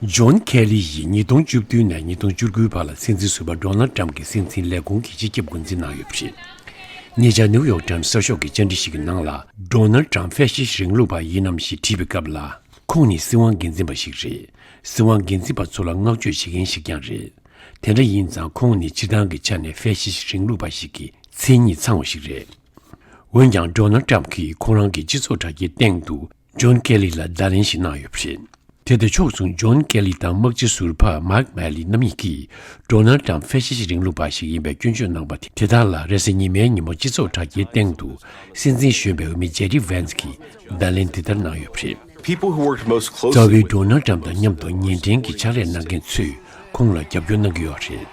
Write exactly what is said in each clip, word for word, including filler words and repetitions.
ཇོན་ཁེ་ལི་ཡིས་ཉིས་སྟོང་བཅུ་བདུན་ནས་ཉིས་སྟོང་བཅུ་དགུའི་བར་ལ་སྲིད་འཛིན་ཟུར་པ་ཌོ་ནལ་ཊམ་གྱི་སྲིད་འཛིན་ལས་ཁུངས་ཀྱི་སྤྱི་ཁྱབ་འགོ་འཛིན་གནང་ཡོད་པ་རེད། ཉེ་ཆར་ནིའུ་ཡོག་ཊའིམ་གསར་ཤོག་གི་བཅར་འདྲི་ཞིག་གི་ནང་ལ། ཌོ་ནལ་ཊམ་ཕེ་ཤིསྟ་རིང་ལུགས་པ་ཡིན་ནམ་ཞེས་དྲིས་པའི་སྐབས་ལ། ཁོང་ནི་སྲིད་དབང་སྒེར་འཛིན་པ་ཞིག་རེད། སྲིད་དབང་སྒེར་འཛིན་པ་ཚོ་ལ་བསྔགས་བརྗོད་བྱེད་མཁན་ཞིག་ཀྱང་རེད། དེ་འདྲ་ཡིན་ཙང་ཁོང་ནི་སྤྱིར་བཏང་གི་ཆ་ནས་ཕེ་ཤིསྟ་རིང་ལུགས་པ་ཞིག་གི་མཚན་ཉིད་ཚང་བ་ཞིག་རེད། འོན་ཀྱང་ཌོ་ནལ་ཊམ་གྱིས་ཁོང་རང་གི་སྤྱི་ཚོགས་དྲ་རྒྱའི་སྟེང་དུ་ཇོན་ཁེ་ལི་ལ་བརྡ་ལན་ཞིག་གནང་ཡོད་པ་རེད། དེ་དང་ཕྱོགས་མཚུངས་ཇོན་ཁེ་ལི་དང་དམག་སྤྱི་ཟུར་པ་མཱག་མཱ་ལི་རྣམ་གཉིས་ཀྱིས་ཌོ་ནལ་ཊམ་ཕེ་ཤིསྟ་རིང་ལུགས་པ་ཞིག་ཡིན་པའི་སྐྱོན་བརྗོད་གནང་པ་དེ་དག་ལ་རེས་གཟའ་ཉི་མའི་ཉིན་མོ་སྤྱི་ཚོགས་དྲ་རྒྱའི་སྟེང་དུ་སྲིད་འཛིན་གཞོན་པའི་འོས་མི་ཇེ་ཌི་ཝན་སི་གིས་བརྡ་ལན་འདི་ལྟར་གནང་ཡོད་པ་རེད། People who worked most closely རྩ་བའི་ཌོ་ནལ་ཊམ་དང་མཉམ་དུ་ཉེ་འབྲེལ་གྱི་ཕྱག་ལས་གནང་མཁན་ཚོས་ཁོང་ལ་རྒྱབ་སྐྱོར་གནང་གི་ཡོད་རེད།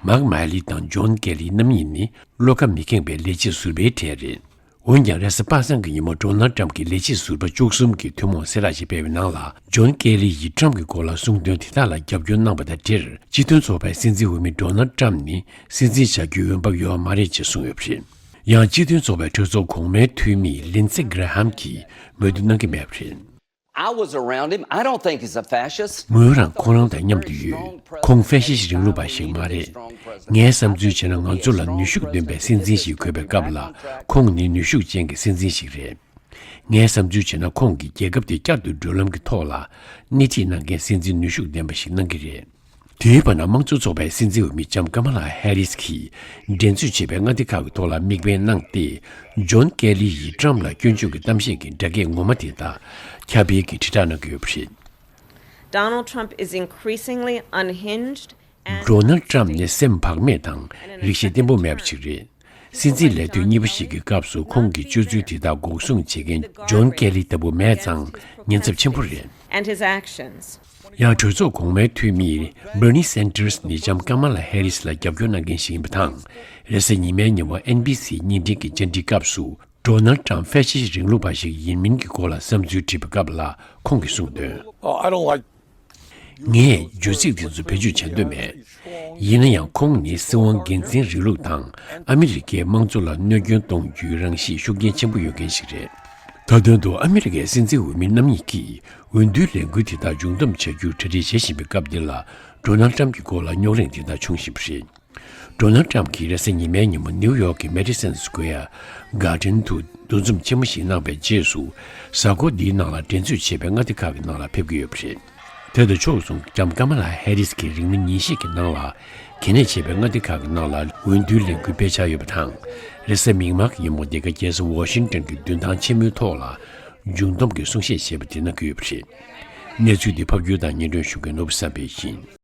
མཱག་མཱ་ལི་དང་ཇོན་ཁེ་ལི་རྣམ་གཉིས་ནི་བློ་ཁ་མི་ཁེངས་པའི་ལས་བྱེད་ཟུར་པའི་གྲས་རེད། འོན་ཀྱང་རེས་གཟའ་པ་སངས་ཀྱི་ཉིན་མོ་ཌོ་ནལ་ཊམ་གྱི་ལས་བྱེད་ཟུར་པ་བཅུ་གསུམ་གྱིས་ཐུན་མོང་གསལ་བསྒྲགས་ཤིག་སྤེལ་བའི་ནང་ལ། ཇོན་ཁེ་ལི་ཡིས་ཊམ་གྱི་སྐོར་ལ་གསུངས་དོན་དེ་དག་ལ་རྒྱབ་སྐྱོར་གནང་པ་དང་འབྲེལ། སྤྱི་མཐུན་ཚོགས་པའི་སྲིད་འཛིན་འོས་མི་ཌོ་ནལ་ཊམ་ནི་སྲིད་འཛིན་བྱ་རྒྱུའི་འོས་འབབ་ཡོད་པ་མ་རེད་ཅེས་གསུངས་ཡོད་པ་རེད། ཡང་སྤྱི་མཐུན་ཚོགས་པའི་གྲོས་ཚོགས་གོང་མའི་འཐུས་མི་ལིན་ཙེ་གྷི་ར་ཧམ་གྱིས་མོས་མཐུན་གནང་གི་མེད་པ་རེད། I was around him. I don't think he's a fascist. ངོས་རང་ཁོང་རང་དང་མཉམ་དུ་ཡོད། ཁོང་ཕེ་ཤི་སི་རིང་ལུགས་པ་ཞིག་མ་རེད། ངའི་བསམ་ཚུལ་བྱས་ན། ང་ཚོ་ལ་ནུས་ཤུགས་ལྡན་པའི་སྲིད་འཛིན་ཞིག་དགོས་པའི་སྐབས་ལ། ཁོང་ནི་ནུས་ཤུགས་ཅན་གྱི་སྲིད་འཛིན་ཞིག་རེད། ངའི་བསམ་ཚུལ་བྱས་ན། ཁོང་གིས་རྒྱལ་ཁབ་དེ་བསྐྱར་དུ་བགྲོད་ལམ་གྱི་ཐོག་ལ་སྣེ་ཁྲིད་གནང་མཁན་སྲིད་འཛིན་ནུས་ཤུགས་ལྡན་པ་ཞིག་གནང་གི་རེད། དེའི་བར་ན། དམངས་གཙོ་ཚོགས་པའི་སྲིད་འཛིན་འོས་མི་ལྕམ་ཀ་མ་ལ་ཧེ་རིས་ཀྱིས་འགྲན་རྩོད་བྱེད་པའི་མངའ་སྡེ་ཁག་གི་ཐོག་ལ་དམིགས་འབེན་གནང་སྟེ། ཇོན་ཀེ་ལི་ཡིས་ཊམ་ལ་སྐྱོན་བརྗོད་ཀྱི་གཏམ་བཤད་ཀྱི་སྒྲ་སྐད་ངོ་མ་དེ་དག་ཁྱབ་སྤེལ་གྱིས་དྲིལ་བསྒྲགས་གནང་གི་ཡོད་པ་རེད། Donald Trump is increasingly unhinged and ཌོ་ནལ་ཊམ་ནི་སེམས་བག་མེད་དང་རིགས་ཤེས་བརྟན་པོ་མེད་པ་ཞིག་རེད། སྲིད་འཛིན་ལས་དུས་གཉིས་པ་ཞིག་གི་སྐབས་སུ་ཁོང་གི་སྤྱོད་ཚུལ་དེ་དག་འགོག་སྲུང་བྱེད་མཁན་ཇོན་ཀེ་ལི་ལྟ་བུ་མེད་ཙང་ཉེན་ཚབས་ཆེན་པོ་རེད། And his actions. ཡང་གྲོས་ཚོགས་གོང་མའི་འཐུས་མི་བྷར་ནི་སན་ཏར་སི་ནི་ལྕམ་ཀ་མ་ལ་ཧེ་རིས་ལ་རྒྱབ་སྐྱོར་གནང་མཁན་ཞིག་ཡིན་པ་དང་། རེས་གཟའ་ཉི་མའི་ཉིན་མོ་ཨེན་བྷི་སི་བརྙན་འཕྲིན་གྱི་བཅར་འདྲིའི་སྐབས་སུ། ཌོ་ནལ་ཊམ་ཕེ་ཤི་སི་རིང་ལུགས་པ་ཞིག་ཡིན་མིན་གྱི་སྐོར་ལ་བསམ་ཚུལ་དྲིས་པའི་སྐབས་ལ། ཁོང་གིས་གསུངས་དོན། Oh, I don't like ངས་བརྗོད་ཚིག་དེ་ཚོ་བེད་སྤྱོད་བྱེད་འདོད་མེད། ཡིན་ན་ཡང་། ཁོང་ནི་སྲིད་དབང་སྒེར་འཛིན་རིང་ལུགས་དང་ཨ་མི་རི་ཀའི་དམངས་གཙོ་ལ་གནོད་སྐྱོན་གཏོང་རྒྱུའི་རང་གཤིས་ཤུགས་རྐྱེན་ཆེན་པོ་ཡོད་མཁན་ཞིག་རེད། མཐའ་དོན་དུ་ཨ་མི་རི་ཀའི་སྲིད་འཛིན་འོས་མི་རྣམ་གཉིས་ཀྱིས་འོས་བསྡུའི་ལས་འགུལ་དེ་དག་མཇུག་བསྡོམས་བྱ་རྒྱུར་གྲ་སྒྲིག་བྱེད་བཞིན་པའི་སྐབས་འདི་ལ། ཌོ་ནལ་ཊམ་གྱི་སྐོར་ལ་རྙོག་གླེང་དེ་དག་བྱུང་བཞིན་པ་རེད། ཌོ་ནལ་ཊམ་གྱིས་རེས་གཟའ་ཉི་མའི་ཉིན་མོ་ནིའུ་ཡོག་གི་མེ་ཌི་སན་སི་ཀུ་ཝེར་གྷར་ཌེན་དུ་འདུ་འཛོམས་ཆེན་མོ་ཞིག་གནང་བའི་རྗེས་སུ། གཟའ་འཁོར་འདིའི་ནང་ལ་འགྲན་རྩོད་བྱེད་པའི་མངའ་སྡེ་ཁག་གི་ནང་ལ་ཕེབས་ཀྱི་ཡོད་པ་རེད། དེ་དང་ཕྱོགས་མཚུངས་ལྕམ་ཀ་མ་ལ་ཧེ་རིས་ཀྱིས་རིང་མིན་ཉིན་ཤས་ཀྱི་ནང་ལ་གལ་གནད་ཆེ་བའི་མངའ་སྡེ་ཁག་གི་ནང་ལ་འོས་བསྡུའི་ལས་འགུལ་སྤེལ་འཆར་ཡོད་པ་དང་། རེས་གཟའ་མིག་དམར་གྱི་ཉིན་མོ་འདི་ག་རྒྱལ་ས་ཝ་ཤིང་ཏོན་གྱི་མདུན་ཐང་ཆེན་མོའི་ཐོག་ལ་མཇུག་བསྡོམས་ཀྱི་གསུང་བཤད་བྱས་པ་དེ་གནང་གི་ཡོད་པ་རེད། གནས་ཚུལ་འདི་ཕབ་སྒྱུར་དང་སྙན་སྒྲོན་ཞུ་མཁན་ནོར་བུ་བསམ་འཕེལ་ཡིན།